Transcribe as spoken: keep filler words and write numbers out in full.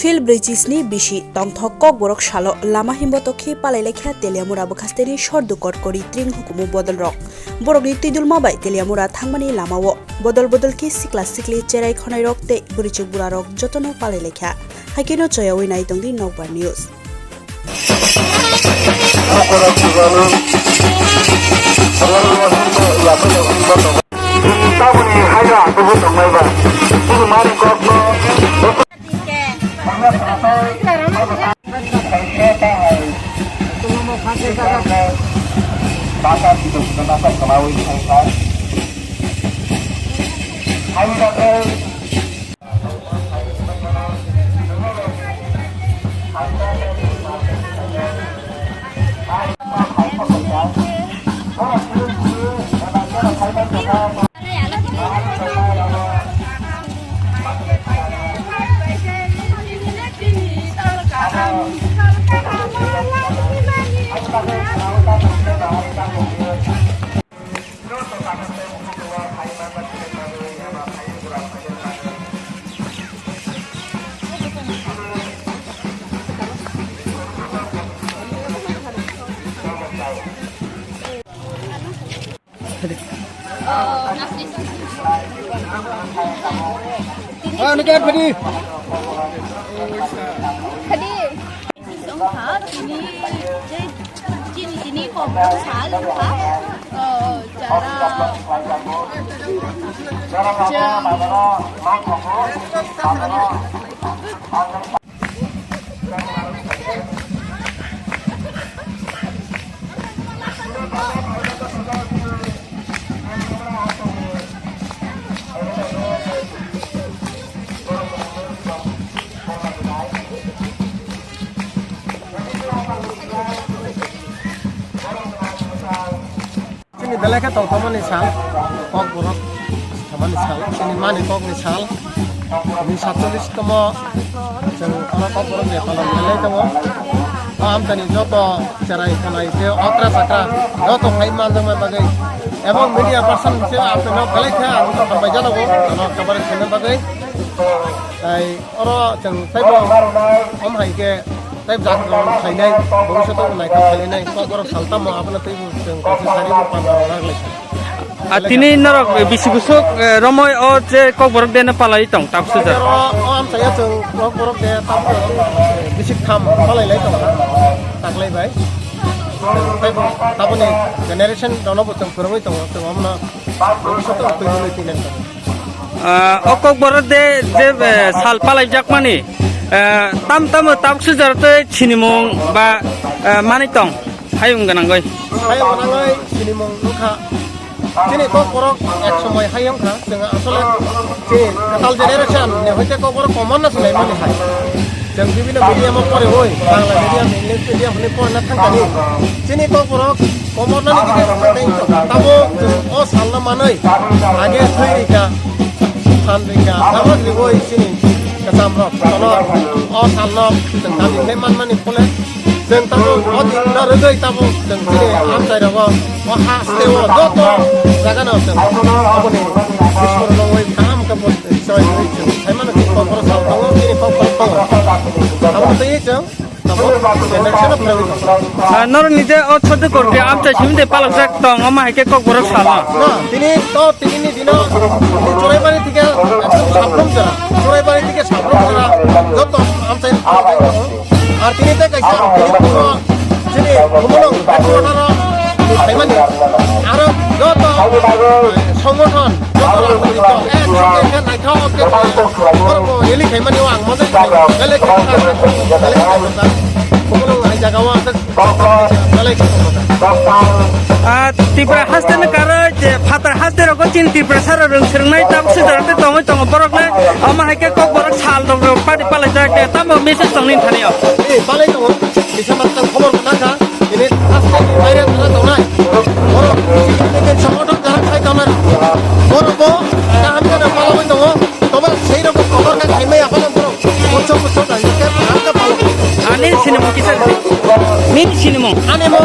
April brwi chi sni bisi tongthok Kokborok salo lama himbotok khe palai laikha Teliamura bwkhasteni Sordu Kotkori tring hukumu bodolrok. Borokni twidulma bai Teliamura thangmani lamao bodol bodol khe sikla sikli cherai khonairok tei bwrwichuk burarok jotono palai laikha. Haikeno choyaui nai tongdi Nokbar News. Taboni haira tubu tongnai ba. Tubu mani kokno. Wngkha tini, tei chini tini kokborok sal wngkha, o, jara, chwng, Chini belai khe tongthokmani sal, kokborok samani sal, chini mani kokni sal, ni satchollish tomo chwng omo kokborok ni palon belai tongo. O amchaini joto cherai khonai tei okra chakra joto phai manjakma bagwi, ebong media person hisabe aphaino belai khe ang hambai janago, ano kobor khaina bagwi. Tai Oro chwng teibo om hai khe tei jaga rok khainai, bhobishoto naithok khainai, kokborok saltamo abono teibo chwng kaisa sari bo pandra rok lai. A tini norok bisi bwswk, eh, romoi o je kokborok de no palai tong tabuk sujak. Oro o amchaya chwng kokborok de tabuk bisi tham palai lai tong taklai bai. Teibo taboni generation rok no bo chwng phwrwngwi tongo, chwng omono bhobishoto twi twi nai tong. Ah, o kokborok de je, eh, sal palaijakmani, eh, tam tamo tabuk sujak tei sinimung ba, eh, manwi tong hayung gwnangwi. Hayung gwnangwi sinimung wngkha. Chini kokborok ek somoi hayung kha, chwng asole chini kwtal generation ni hoite kokborok common no swlai mani hai. Chwng bibhinno medium o poriwi, Bangla medium, English medium hwnwi porina thangkani. Chini kokborok komornani bikhe swkang tei tabo chwng o salno manwi age thwi rikha, phan rikha, abo riwi chini kwcham rok jotono o salno chwng dabi khe manmani phole chwng tabo o din no rwgwi tabo chwng chini amchai rogo o ha haste o joto jaga no chwng aboni Ishwar no oi kaham khe bo choi oi chwng sai mano chini kokborok sal tongo, chini kokborok tongo. Abo twi chwng Ah, norok ni je o Chordi Korti amchai simi de palakjak tong, omo hai khe kokborok salma. Na, tini to tini ni dino, tini Churaibari thike ekdom Sabrum jora, Churaibari thike Sabrum jora, joto amchai palakjak tong. Ar tini te kaisa, tini puno, chini, puno, headquarter o, tini phaimani, aro joto, eh, songothon, joto rajniti dol, eh, naithok khe, borok bo rally khaimani o ang mojai belai khe belai khe belai khe belai khe Ah, Tripura haste ni karwi je phatar haste rogo chini Tripura sara rwng swrwngnai tabuk sujak tei tongwi tongo borok le omo hai khe kokborok sal rok party palai jak tamo message tongni thani o. Palai tongo, kisa matang khobor nangkha. Ini haste ni baire thana tongnai. Borok, ini support of jarak khai tongnai. Borok bo, kaham jana palaboi tongo. Tobo sei rok kokor kha khai maya pala borok. Kotso kotso dai ke kaham kha pala. Ani sinimung kisa. Nini sinimung. Ani mo.